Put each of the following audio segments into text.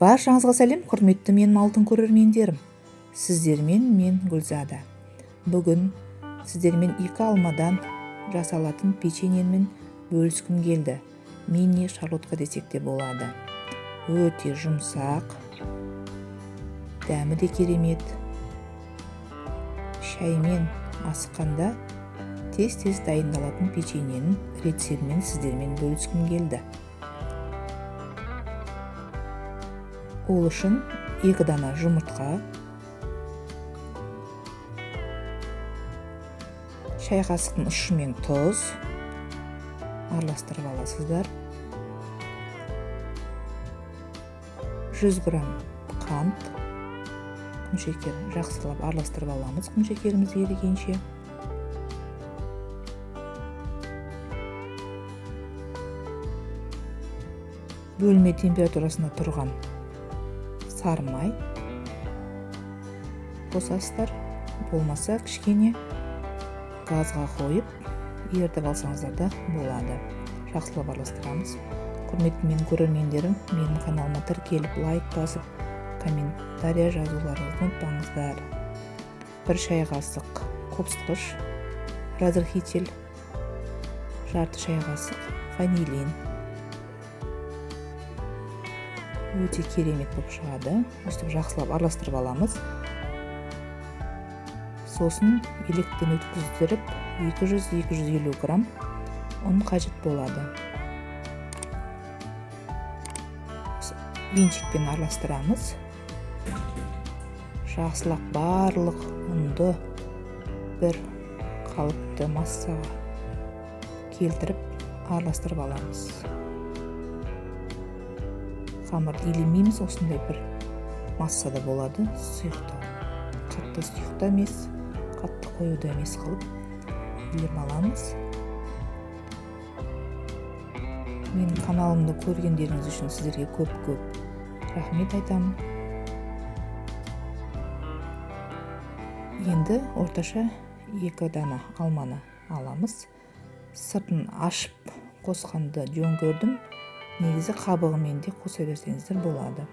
Баршаңызға сәлем, құрметті менің алтын көрермендерім. Сіздермен мен Гүлзада. Бүгін сіздермен екі алмадан жасалатын печеньемен бөліскім келді. Мини шарлотка десек те болады. Өте жұмсақ, дәмі де керемет. Шаймен асыққанда тез-тез дайындалатын печеньенің рецептімен сіздермен бөліскім келді. Ол үшін 2 дана жұмыртқа, шай қасықтың ұшымен тұз араластырып аласыздар. 100 грамм қант, құмшекер жақсылап араластырып аламыз, құмшекеріміз ерігенше. Бөлме температурасында тұрған сары май қосасыздар, болмаса кішкене газға қойып ерітіп алсаңыздар да болады. Жақсылап араластырамыз. Құрметті менің көрермендерім, менің каналыма тіркеліп, лайк басып, комментария жазуларыңызды ұмытпаңыздар. 1 шай қасық қопсытқыш, разрыхитель, жарты шай қасық ванилин. Өте керемет болып шығады. Өстіп жақсылап араластырып аламыз. Сосын електен өткіздіріп 200-250 грамм ұн қажет болады. Венчикпен араластырамыз. Жақсылап барлық ұнды бір қалыпты массаға келтіріп араластырып аламыз. Қамырды илемейміз, осындай бір массада болады, сұйықтау. Қатты сұйық та емес, қатты қою да емес қылып илеп аламыз. Менің каналымды көргендеріңіз үшін сіздерге көп-көп рахмет айтамын. Енді орташа 2 дана алманы аламыз. Сыртын ашып қосқанды жөн көрдім. Негізі қабығымен де қоса берсеңіздер болады.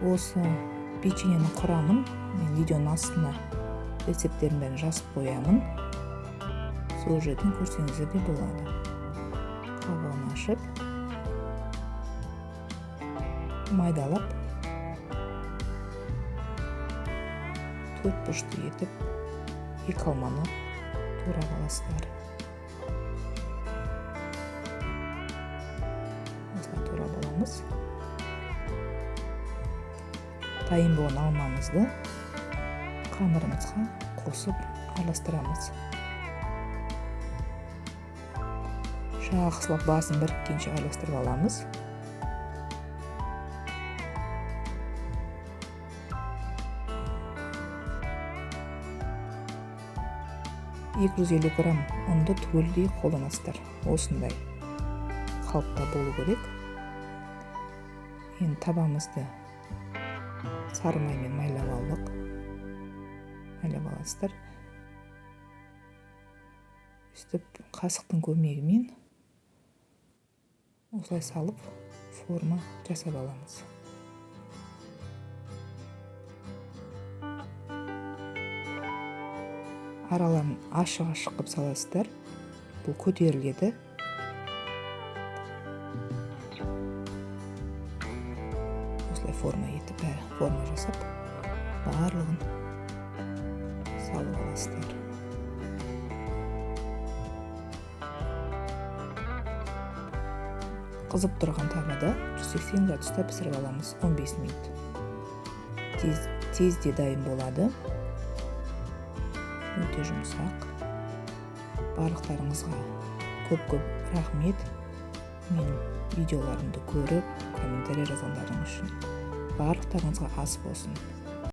Осы печеньенің құрамын мен видеоның астына рецепттерін бәрін жазып қоямын. Сол жерден көрсеңіздер де болады. Қабығын ашып, майдалап, төрт бұрышты етіп екі алманы турап аласыздар. Осылай турап аламыз. Дайын болған алмамызды қамырымызға қосып араластырамыз. Жақсылап басын біріккенше араластырып аламыз. 250 грамм ұнды түгелдей қолданасыздар. Осындай қалыпта болу керек. Енді табамызды сары маймен майлап алдық. Майлап аласыздар. Өстіп қасықтың көмегімен осылай салып форма жасап аламыз. Араларын ашық-ашық қылып саласыздар. Бұл көтеріледі. Осылай форма етіп, бәрі форма жасап, барлығын салып аласыздар. Қызып тұрған табада 180 градуста пісіріп аламыз 15 минут. Тез де дайын болады. Өте жұмсақ. Барлықтарыңызға көп-көп рахмет. Менің видеоларымды көріп, комментарий жазғандарыңыз үшін. Барлықтарыңызға ас болсын.